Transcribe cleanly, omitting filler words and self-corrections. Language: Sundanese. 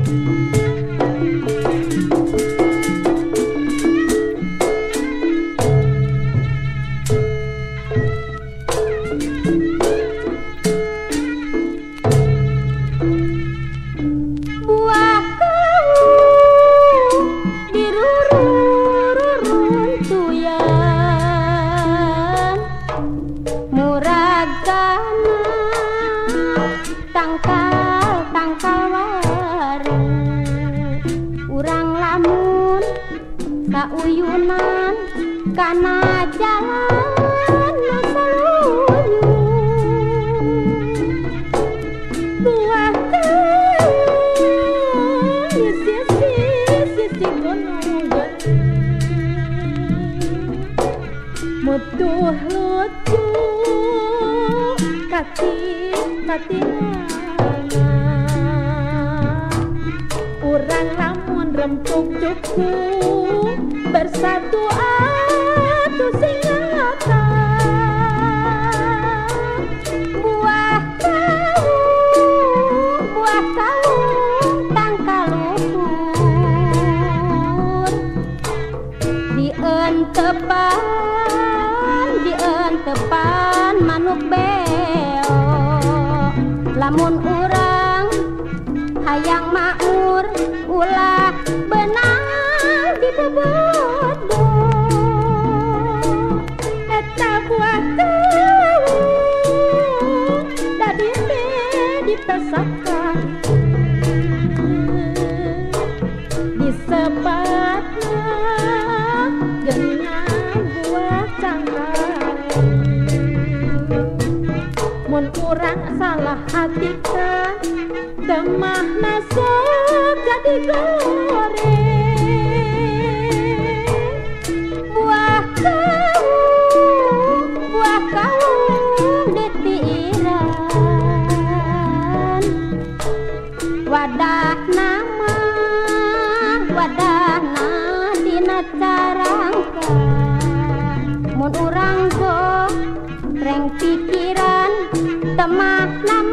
Buah kau diruruntuyan muragana tangkal tangkal waru urang lamun kauyunan kana jalan nu saluyu. Buah kau di sisi sisi gunung mutuh lucu kati katinana urang lamun rempuk cuku bersatu atuh singata. Buah kau tangkal luhur dientepan dientepan manuk beo lamun urang hayang makmur ulah benang dibebodo. Eta buah kau tadi teh dipesakan disepatna geuningan buah cangkang. Mun urang salah atika temah nasib jadi goreng. Buah kau ditiiran wadah nama wadahna dina carangka. Mun urang goreng pikiran temah nama